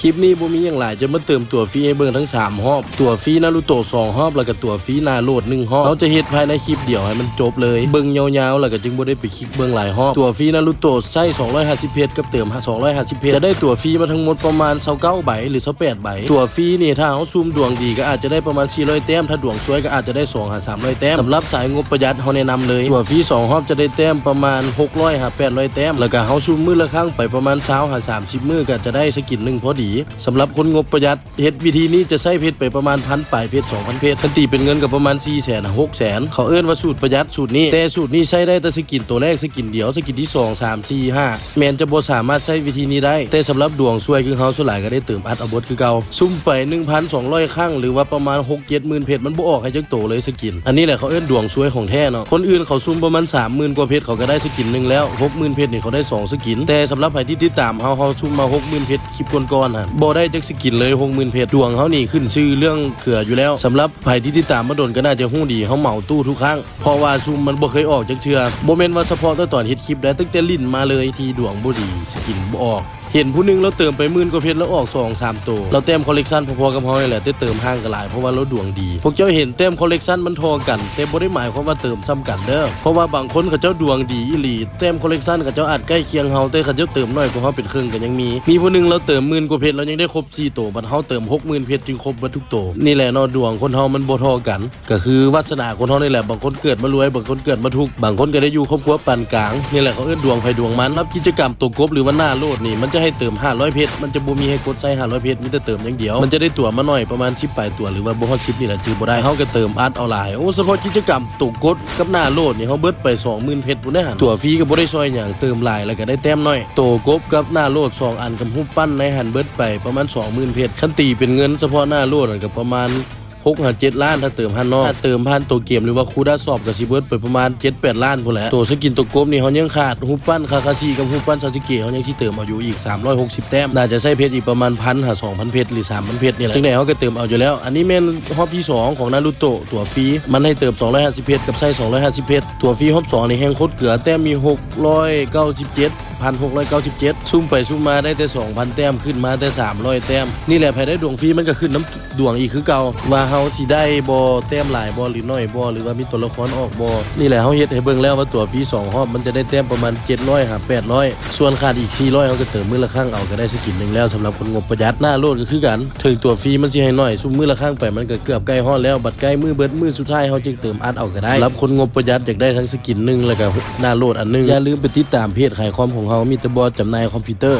ຄລິບນີ້ບໍ່ມີຫຍັງຫຼາຍ ຈະມາເຕີມຕົວຟຣີໃຫ້ເບິ່ງທັງສາມຮອບ, ຕົວຟຣີນາຣູໂຕະສອງຮອບ ແລ້ວກະຕົວຟຣີນາໂຣດໜຶ່ງຮອບ. ເຮົາຈະເຮັດພາຍໃນຄລິບດຽວໃຫ້ມັນຈົບເລີຍ ເບິ່ງຍາວໆ ແລ້ວກະຈຶ່ງບໍ່ໄດ້ໄປຄລິກເບິ່ງຫຼາຍຮອບ. ຕົວຟຣີນາຣູໂຕະໃຊ້ສອງຮ້ອຍຫ້າສິບເພັດກັບເຕີມສອງຮ້ອຍຫ້າສິບເພັດ ຈະໄດ້ຕົວຟຣີມາທັງໝົດປະມານຊາວເກົ້າໃບ ຫຼື ຊາວແປດໃບ. ຕົວຟຣີນີ້ ຖ້າເຮົາຊຸ່ມດວງດີກະອາດຈະໄດ້ປະມານສີ່ຮ້ອຍແຕ້ມ, ຖ້າດວງຊວຍກະອາດຈະໄດ້ສອງຫາສາມຮ້ອຍແຕ້ມ. ສຳລັບສາຍງົບປະຢັດ ເຮົາແນະນຳເລີຍ ຕົວຟຣີສອງຮອບຈະໄດ້ແຕ້ມປະມານຫົກຮ້ອຍຫາແປດຮ້ອຍແຕ້ມ ແລ້ວກະເຮົາຊຸ່ມມື້ລະຄັ້ງໄປປະມານຊາວຫາສາມສິບມື້ ກະຈະໄດ້ສະກິນໜຶ່ງພໍດີ. ສຳລັບຄົນງົບປະຢັດ ເຮັດວິທີນີ້ຈະໃຊ້ເພັດໄປປະມານພັນປາຍເພັດ ສອງພັນເພັດ ຄັນຕີເປັນເງິນກະປະມານສີ່ແສນຫາຫົກແສນ. ເຂົາເອີ້ນວ່າສູດປະຢັດສູດນີ້ ແຕ່ສູດນີ້ໃຊ້ໄດ້ແຕ່ສະກິນໂຕແລກ ສະກິນດຽວ ສະກິນທີສອງ ສາມ ສີ່ ຫ້າ ແມ່ນຈະບໍ່ສາມາດໃຊ້ວິທີນີ້ໄດ້. ແຕ່ສຳລັບດວງຊວຍຄືເຮົາ ສ່ວນຫຼາຍກະໄດ້ເຕີມອັດເອົາເບິດຄືເກົ່າ. ຊຸ່ມໄປໜຶ່ງພັນສອງຮ້ອຍຄັ້ງ ຫຼືວ່າປະມານຫົກເຈັດໝື່ນເພັດ ມັນບໍ່ອອກໃຫ້ຈັກໂຕເລີຍສະກິນ. ອັນນີ້ແຫຼະເຂົາເອີ້ນດວງຊວຍຂອງແທ້ເນາະ. ຄົນອື່ນເຂົາຊຸ່ມປະມານສາມໝື່ນກວ່າເພັດ ເຂົາກະໄດ້ສະກິນໜຶ່ງແລ້ວ, ຫົກໝື່ນເພັດນີ້ເຂົາໄດ້ສອງສະກິນ. ແຕ່ສຳລັບໃຜທີ່ຕິດຕາມເຮົາ ເຮົາຊຸ່ມມາຫົກໝື່ນເພັດ ຄລິບກ່ອນໆຫັ້ນ ບໍ່ໄດ້ຈັກສະກິນເລີຍ ຫົກໝື່ນເພັດ. ດວງເຮົານີ້ຂຶ້ນຊື່ເລື່ອງເກືອຢູ່ແລ້ວ. ສຳລັບໃຜທີ່ຕິດຕາມມາດົນກະໜ້າຈະຮູ້ດີ ເຮົາເໝົາຕູ້ທຸກຄັ້ງ ເພາະວ່າຊຸ່ມມັນບໍ່ເຄີຍອອກຈັກເທື່ອ. ບໍ່ແມ່ນວ່າສະເພາະແຕ່ຕອນເຮັດຄລິບໄດ໋ ຕັ້ງແຕ່ຫຼິ້ນມາເລີຍທີ່ດວງບໍ່ດີ ສະກິນບໍ່ອອກ. ເຫັນຜູ້ໜຶ່ງລາວເຕີມໄປໝື່ນກວ່າເພັດ ລາວອອກສອງສາມໂຕ ລາວແຕ້ມຄໍເລັກຊັນພໍໆກັບເຮົານີ້ແຫຼະ ແຕ່ເຕີມຫ່າງກັນຫຼາຍ ເພາະວ່າລາວດວງດີ. ພວກເຈົ້າເຫັນແຕ້ມຄໍເລັກຊັນມັນທໍ່ກັນ ແຕ່ບໍ່ໄດ້ໝາຍຄວາມວ່າເຕີມສ່ຳກັນເດີ ເພາະວ່າບາງຄົນເຂົາເຈົ້າດວງດີອີ່ຫຼີ ແຕ້ມຄໍເລັກຊັນເຂົາເຈົ້າອາດໃກ້ຄຽງເຮົາ ແຕ່ເຂົາເຈົ້າເຕີມໜ້ອຍກວ່າເຮົາເປັນເຄິ່ງກະຍັງມີ. ມີຜູ້ໜຶ່ງລາວເຕີມໝື່ນກວ່າເພັດ ລາວຍັງໄດ້ຄົບສີ່ໂຕ ບັດເຮົາເຕີມຫົກໝື່ນເພັດຈຶ່ງຄົບເບິດທຸກໂຕ. ນີ້ແຫຼະເນາະ ດວງຄົນເຮົາມັນບໍ່ທໍ່ກັນ ກະຄືວາສະໜາຄົນເຮົານີ້ແຫຼະ ບາງຄົນເກີດມາລວຍ ບາງຄົນເກີດມາທຸກ ບາງຄົນກະໄດ້ຢູ່ຄອບຄົວປານກາງ. ນີ້ແຫຼະເຂົາເອີ້ນດວງໃຜດວງມັນ. ສຳລັບກິດຈະກຳໂຕກົບ ຫຼືວ່າໜ້າໂຫຼດນີ້ ມັນຈະໃຫ້ເຕີມຫ້າຮ້ອຍເພັດ ມັນຈະບໍ່ມີໃຫ້ກົດໃສ່ຫ້າຮ້ອຍເພັດ ມີແຕ່ເຕີມຢ່າງດຽວ. ມັນຈະໄດ້ຕົວມາໜ້ອຍ ປະມານສິບປາຍຕົວ ຫຼືວ່າບໍ່ຮອດສິບນີ້ແຫຼະ ຈື່ບໍ່ໄດ້. ເຮົາກະເຕີມອັດເອົາຫຼາຍ. ໂອ້ ສະເພາະກິດຈະກຳໂຕກົບກັບໜ້າໂຫຼດນີ້ ເຮົາເບິດໄປສອງໝື່ນເພັດພຸ້ນເດ້ຫັ້ນ. ຕົວຟຣີກະບໍ່ໄດ້ຊ່ອຍຫຍັງ ເຕີມຫຼາຍແລ້ວກະໄດ້ແຕ້ມໜ້ອຍ. ໂຕກົບກັບໜ້າໂຫຼດສອງອັນກັບຮູບປັ້ນໃນຫັ້ນເບິດໄປປະມານສອງໝື່ນເພັດ. ຄັນຕີເປັນເງິນສະເພາະໜ້າໂຫຼດຫັ້ນກະປະມານ ຫົກຫາເຈັດລ້ານ ຖ້າເຕີມຫັ້ນເນາະ. ຖ້າເຕີມຜ່ານໂຕເກມ ຫຼືວ່າຄູດາຊອບກະຊິເບິດໄປປະມານເຈັດແປດລ້ານພຸ້ນແຫຼະ. ໂຕສະກິນໂຕກົບນີ້ ເຮົາຍັງຂາດຮູບປັ້ນຄາຄາຊິກັບຮູບປັ້ນຊາສຸເກະ ເຮົາຍັງຊິເຕີມເອົາຢູ່ອີກສາມຮ້ອຍຫົກສິບແຕ້ມ. ໜ້າຈະໃຊ້ເພັດອີກປະມານພັນຫາສອງພັນເພັດ ຫຼື ສາມພັນເພັດນີ້ແຫຼະ. ຈັ່ງໃດເຮົາກະເຕີມເອົາຢູ່ແລ້ວ. ອັນນີ້ແມ່ນຮອບທີສອງຂອງນາຣູໂຕະ ຕົວຟຣີ ມັນໃຫ້ເຕີມສອງຮ້ອຍຫ້າສິບເພັດກັບໃຊ້ສອງຮ້ອຍຫ້າສິບເພັດ. ຕົວຟຣີຮອບສອງນີ້ແຮງໂຄດເກືອ ແຕ້ມມີຫົກຮ້ອຍເກົ້າສິບເຈັດ ພັນຫົກຮ້ອຍເກົ້າສິບເຈັດ ຊຸ່ມໄປຊຸ່ມມາໄດ້ແຕ່ສອງພັນແຕ້ມ ຂຶ້ນມາແຕ່ສາມຮ້ອຍແຕ້ມ. ນີ້ແຫຼະ ໃຜໄດ້ດວງຟຣີມັນກະຂຶ້ນນຳ ດວງອີກຄືເກົ່າ ວ່າເຮົາຊິໄດ້ບໍ່ ແຕ້ມຫຼາຍບໍ່ ຫຼື ໜ້ອຍບໍ່ ຫຼືວ່າມີໂຕລະຄອນອອກບໍ່. ນີ້ແຫຼະ ເຮົາເຮັດໃຫ້ເບິ່ງແລ້ວວ່າຕົວຟຣີສອງຮອບ ມັນຈະໄດ້ແຕ້ມປະມານເຈັດຮ້ອຍຫາແປດຮ້ອຍ ສ່ວນຂາດອີກສີ່ຮ້ອຍ ເຮົາກະເຕີມມື້ລະຄັ້ງເອົາກະໄດ້ສະກິນໜຶ່ງແລ້ວ. ສຳລັບຄົນງົບປະຢັດ ໜ້າໂຫຼດກະຄືກັນ ເຖິງຕົວຟຣີມັນຊິໃຫ້ໜ້ອຍ ຊຸ່ມມື້ລະຄັ້ງໄປມັນກະເກືອບໃກ້ຮອດແລ້ວ. ບັດໃກ້ມື້ເບິດມື້ສຸດທ້າຍ ເຮົາຈຶ່ງເຕີມອັດເອົາກະໄດ້. ສຳລັບຄົນງົບປະຢັດ ຢາກໄດ້ທັງສະກິນໜຶ່ງ ແລ້ວກະໜ້າໂຫຼດອັນໜຶ່ງ ຢ່າລືມໄປຕິດຕາມເພຈຂາຍຄອມຂອງເຮົາ ມີແຕ່ບອດຈຳໜ່າຍຄອມພິວເຕີ.